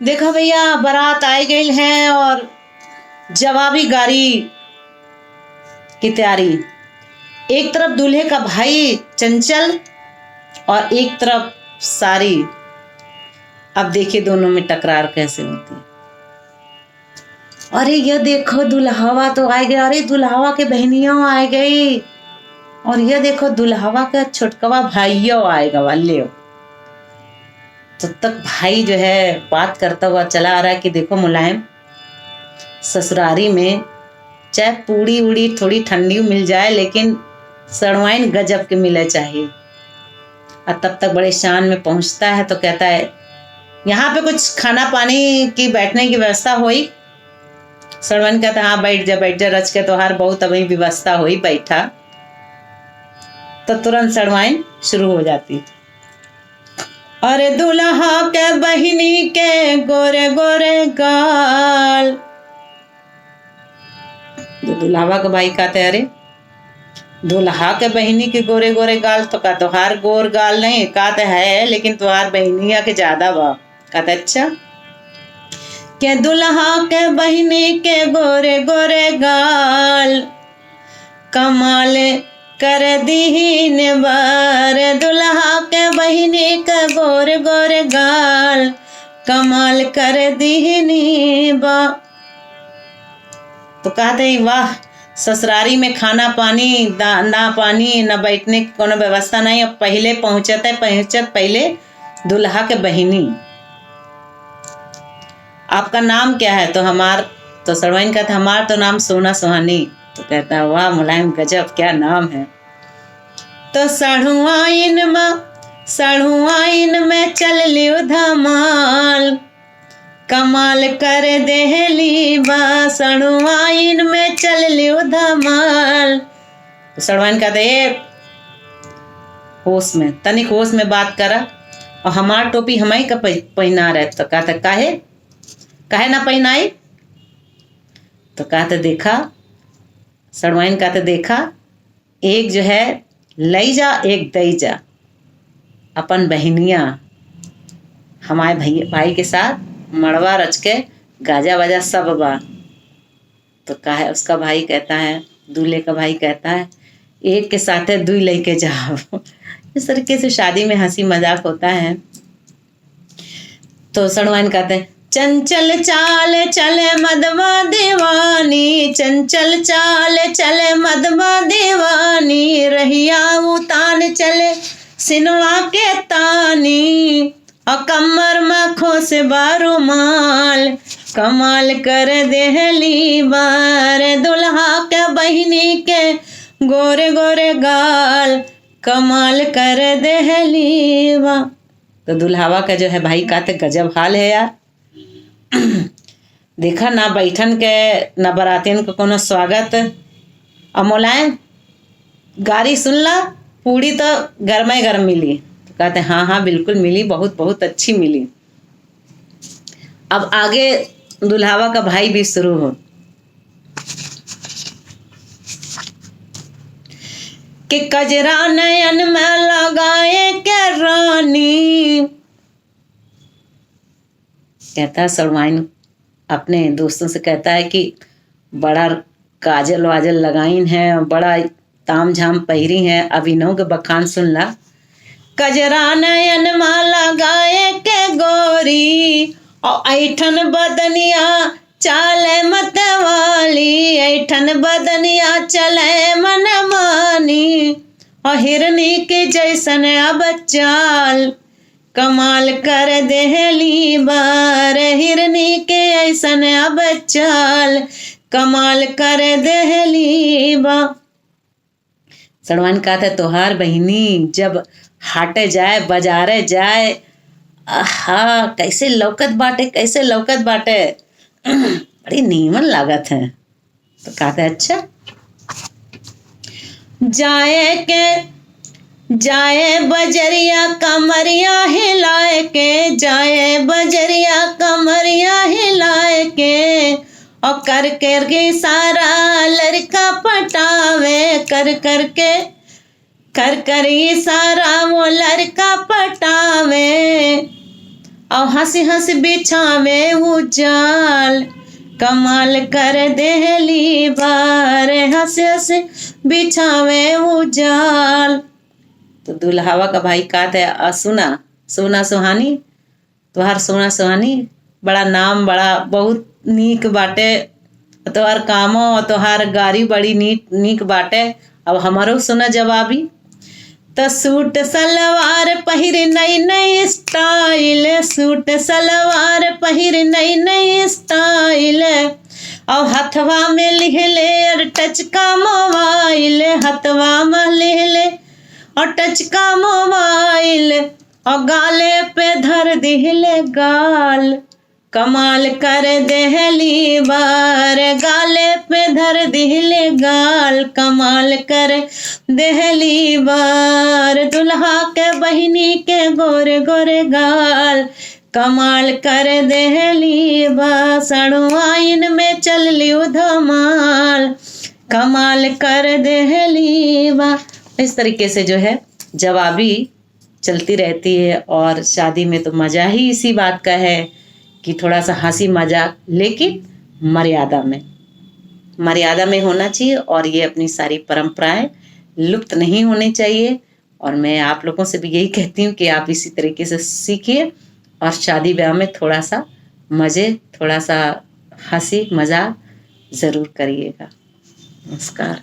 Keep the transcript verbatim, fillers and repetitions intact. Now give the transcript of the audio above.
देखा भैया, बारात आए गइल है और जवाबी गारी की तैयारी। एक तरफ दूल्हे का भाई चंचल और एक तरफ सारी। अब देखिए दोनों में टकरार कैसे होती। अरे ये देखो दुल्हावा तो आए गए, अरे दुल्हावा के बहनियों आए गई, और ये देखो दुल्हावा का छोटकवा भाइयों आए गवा। ले, तब तक भाई जो है बात करता हुआ चला आ रहा है कि देखो मुलायम, ससुरारी में चाहे पूड़ी उड़ी थोड़ी ठंडी मिल जाए, लेकिन सड़वाइन गजब के मिले चाहिए। और तब तक बड़े शान में पहुंचता है तो कहता है, "यहाँ पे कुछ खाना पानी की, बैठने की व्यवस्था होई?" सड़वाइन कहता है, "हाँ, बैठ जा, बैठ जा, रच के तोहार बहुत अभी व्यवस्था होई, बैठा।" तो तुरंत सड़वाइन शुरू हो जाती, "अरे दुल्हा के बहिनी के गोरे गोरे गाल।" तो दुल्हावा के भाई कहते, "अरे दुल्हा के बहिनी के गोरे गोरे गाल तो का तोहार गोर गाल नहीं, कहते है लेकिन तोहार बहिनिया के ज्यादा बा।" कहते, "अच्छा।" के दुल्हा के बहिनी के गोरे गोरे गाल कमाल कर दीन बार, दुल्हा के बहिनी के गोरे गोरे गाल कमाल कर दीन बा। तो कहते हैं, "वाह, ससुरारी में खाना पानी, दा-, ना पानी, ना बैठने की कोनो व्यवस्था नहीं।" अब पहिले पहुँचत है, पहुँचत पहिले दुल्हा के बहिनी, "आपका नाम क्या है?" तो हमार, तो सड़वाइन कहते, "हमार तो नाम सोना सुहानी।" तो कहता है, "वाह मुलायम, गजब, क्या नाम है।" तो सड़ुआइन में, सड़ुआइन में चल लियो धमाल, कमाल कर देहली बा, सड़ुआइन में चल लियो धमाल। तो सड़वाइन कहते, "ए, होश में, तनिक होश में बात करा, और हमार टोपी हमही का पह-, पहिना रहे।" तो कहते, "काहे, काहे ना पहिनाई?" तो कहते, "देखा," सड़वाइन कहते, "देखा, एक जो है लई जा, एक दई जा, अपन बहिनिया, हमारे भई-, भाई के साथ मड़वा रच के गाजा बाजा सब बा।" तो काहे उसका भाई कहता है, दूल्हे का भाई कहता है, "एक के साथे दुई लइके जाओ।" इस तरीके से शादी में हंसी मजाक होता है। तो सड़वाइन कहते हैं, "चंचल चाल चले मदवा दीवानी, चंचल चाल चले मदवा दीवानी, रहिया उतान चले सिनवा के तानी, और कमर में खोस बारूमाल, कमाल कर देहली बार, दुल्हा के बहिनी के गोरे गोरे गाल, कमाल कर देहली बा।" तो दुल्हावा का जो है भाई, कहते, "गजब हाल है यार।" देखा ना बैठन के, ना बरातियन के कोनो स्वागत। अब मोलायम गारी सुन ला, पूड़ी तो गरमे गरम मिली। तो कहते, "हाँ, हाँ, बिल्कुल मिली, बहुत, बहुत अच्छी मिली।" अब आगे दुल्हावा का भाई भी शुरू हो कि कजरा नयन में लगाए के रानी, कहता है सड़वाइन अपने दोस्तों से कहता है कि बड़ा काजल वाजल लगाइन है, बड़ा ताम झाम पहिरी है। अब इनहू के बखान सुन ला। कजरा नयन मा लगाए के गोरी, और ऐठन बदनिया चाले मतवाली, ऐठन बदनिया चले मनमानी, और हिरनी के जैसन अब चाल, कमाल कर देहली बार, हिरनी के ऐसन अब चाल, कमाल कर देहली बा। सड़वाइन कहत है, "तोहार बहिनी जब हाटे जाए, बाजारे जाए, आहा, कैसे लौकत बाटे, कैसे लौकत बाटे, बड़ी नीमन लागत है।" तो कहत है, "अच्छा।" जाए के, जाए बजरिया कमरिया हिलाए के, जाए बजरिया कमरिया हिलाए के, और कर कर के इशारा लड़का पटावे, कर कर के, कर कर इशारा वो लड़का पटावे। और हंसी हंसी बिछावे उ जाल, कमाल कर देहली बार, हंसी हंसी बिछावे उ जाल। तो दुल्हावा का भाई कहत है, "आ सुना, सुना सुहानी, तोहार सुना सुहानी, बड़ा नाम, बड़ा बहुत नीक बाटे, तोहार कामो, तोहार गारी बड़ी नीक, नीक बाटे। अब हमारो सुना जवाबी।" तो सूट सलवार पहिर नई नई स्टाइल, सूट सलवार पहिर नई नई स्टाइल, और हथवा में लिहले और टच का मोबाइल, हथवा में लिहले और टच का मोबाइल, और गाले पे धर दिहले गाल, कमाल कर देहली बार, गाले पे धर दिहले गाल, कमाल कर देहली बार। दुल्हा के बहिनी के गोरे गोरे गाल, कमाल कर देहली बा। सड़ुआइन में चलली उ धमाल, कमाल कर देहली बा। इस तरीके से जो है जवाबी चलती रहती है। और शादी में तो मज़ा ही इसी बात का है कि थोड़ा सा हंसी मजाक, लेकिन मर्यादा में, मर्यादा में होना चाहिए। और ये अपनी सारी परंपराएं लुप्त नहीं होनी चाहिए। और मैं आप लोगों से भी यही कहती हूँ कि आप इसी तरीके से सीखिए और शादी ब्याह में थोड़ा सा मज़े, थोड़ा सा हंसी मजाक ज़रूर करिएगा। नमस्कार।